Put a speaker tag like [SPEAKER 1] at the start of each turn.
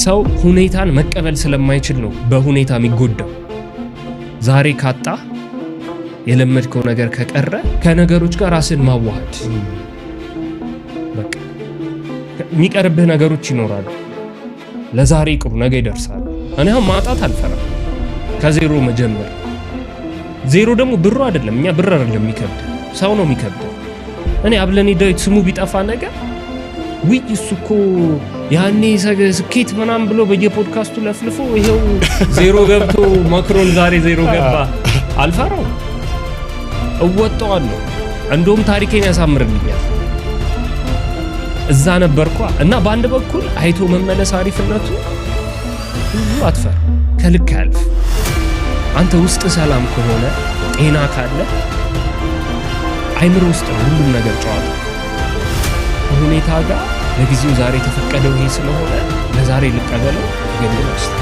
[SPEAKER 1] ሰው ሁኔታን መቀበል ስለማይችል ነው በሁኔታ የሚጎዳው። ዛሬ ካጣ፣ የለመድከው ነገር ከቀረ፣ ከነገሮች ጋር ራስን ማዋሃድ፣ በቃ የሚቀርብህ ነገሮች ይኖራሉ። ለዛሬ ይቅሩ፣ ነገ ይደርሳሉ። እኔ አሁን ማጣት አልፈራም። ከዜሮ መጀመር። ዜሮ ደግሞ ብሩ አይደለም፣ እኛ ብር አይደለም የሚከብድ፣ ሰው ነው የሚከብደው። እኔ አብለኔ ዳዊት ስሙ ቢጠፋ ነገር ውይ እሱ እኮ ያኔ ስኬት ምናምን ብሎ በየፖድካስቱ ለፍልፎ ይሄው ዜሮ ገብቶ መክሮን ዛሬ ዜሮ ገባ። አልፈራው፣ እወጣዋለሁ። እንደውም ታሪኬን ያሳምርልኛል። እዛ ነበርኳ። እና በአንድ በኩል አይቶ መመለስ አሪፍነቱ ብዙ አትፈር፣ ከልክ አያልፍ። አንተ ውስጥ ሰላም ከሆነ፣ ጤና ካለ፣ አይምሮ ውስጥ ነው ሁሉም ነገር ጨዋታ። ከሁኔታ ጋር ለጊዜው ዛሬ የተፈቀደው ይሄ ስለሆነ ለዛሬ ልቀበለው፣ ግን ይወስድ